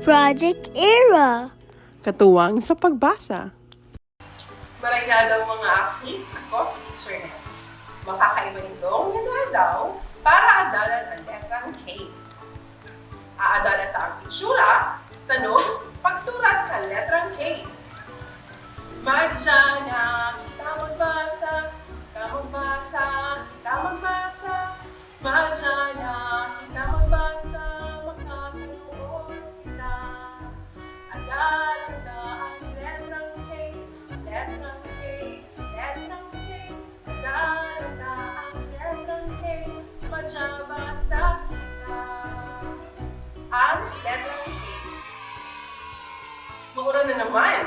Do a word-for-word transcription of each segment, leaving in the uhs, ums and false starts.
Project Era. Katuwang sa pagbasa. Maray na aldaw, mga aki, ako si Teacher Ness. Makakaiba nindong nag-aldaw para adalan ang letrang K. Aadalan ta ang itsura, tanog, pagsurat kan letrang K. Madya na kita magbasa, kita magbasa, kita magbasa. Madya na kita magbasa, makakaluor kita. Adalan ta ang letrang K, letrang K, letrang K. Adalan ta ang letrang K, madya basa kita. Ang letrang K. Mauran na naman.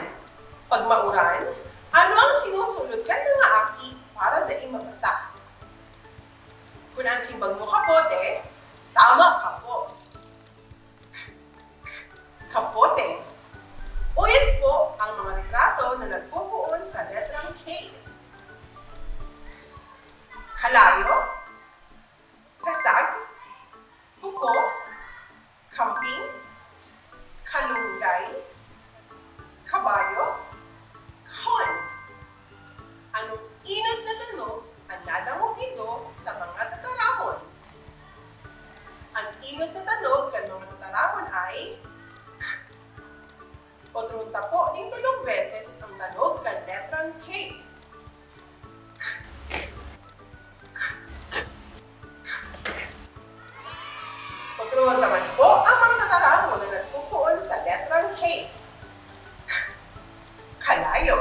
Pag mauran, ano ang sinusulod kan mga aki para dai mabasa? Kun ang simbag mo kapote, tama ka po. Kapote. Uyan po ang mga litrato na nagpupuon sa letrang K. Kalayo, kasag, kuko, kambing, kalunggay, kabayo, kahon. Anong inot na tanog an nadangog nindo sa mga tataramon? An inot na tanog kan mga tataramon ay k. Otrohon ta po nin tolong beses ang tanog kan letrang K. Otrohon ta man po ang mga tataramon na nagpupuon sa letrang K. Kalayo.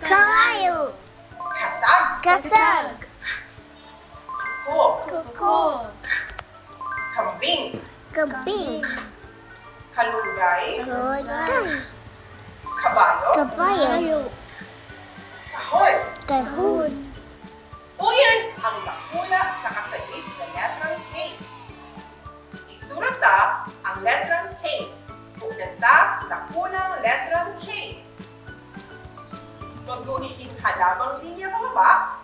Kalayo. Kasag. Kasag. Kuko. Kuko. Kambing. Kambing. Kalunggay. Kalunggay. Kabayo. Kabayo. Kahon. Kahon. Uyan ang dakula sa kasaid na letrang K. Isurat ta ang letrang K. Pugdan ta sa dakulang letrang K. Magguhit nin halabang linya pababa,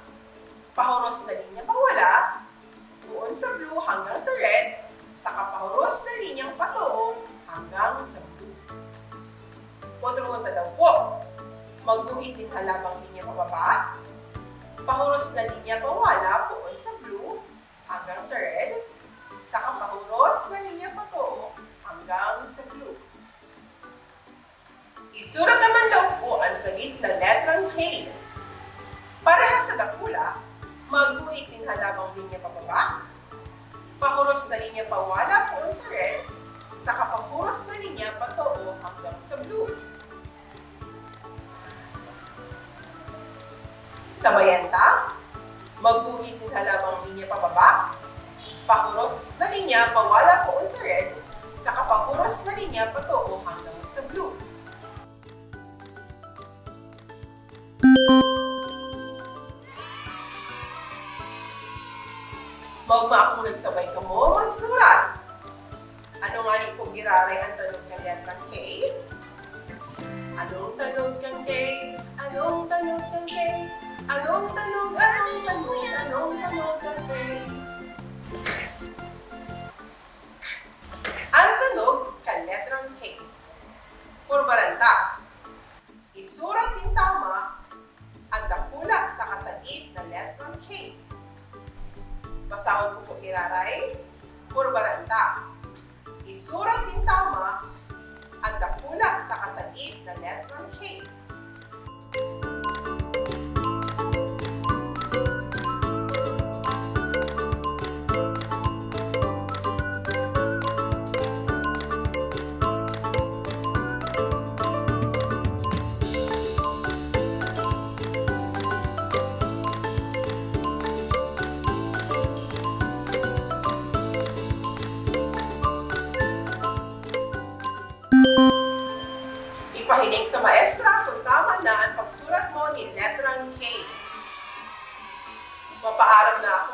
pahuros na linya pawala, poon sa blue hanggang sa red, saka pahuros na linyang patoo hanggang sa blue. Otrohon ta daw po. Magguhit nin halabang linya pababa, pahuros na linya pawala poon sa blue hanggang sa red, saka pahuros na linya patoo hanggang sa blue. Isurat ta man daw po ang sagit na letrang K. Parehas sa dakula, magguhit nin halabang linya pababa, pahuros na linya pawala poon sa red, saka pahuros na linya patoo hanggang sa blue. Sabayan ta, magguhit nin halabang linya pababa, pahuros na linya pawala poon sa red, saka pahuros na linya patoo hanggang sa blue. Maogma akong nagsabay kamo magsurat. Ano ngani po giraray ang tanog kan letrang K? Anong tanog kan K? Anong tanog kan K? Anong tanog, anong tanog, anong tanog kan K? Ang tanog kan letrang K. Purbaran ta. Isurat nin tama ang dakula sa kasaid na letrang K. Basahon ko po giraray, purbaran ta. Isurat nin tama ang dakula sa kasaid na letrang K. Ipahiling sa maestra kun tama na an pagsurat mo nin letrang K. Mapaaram na ako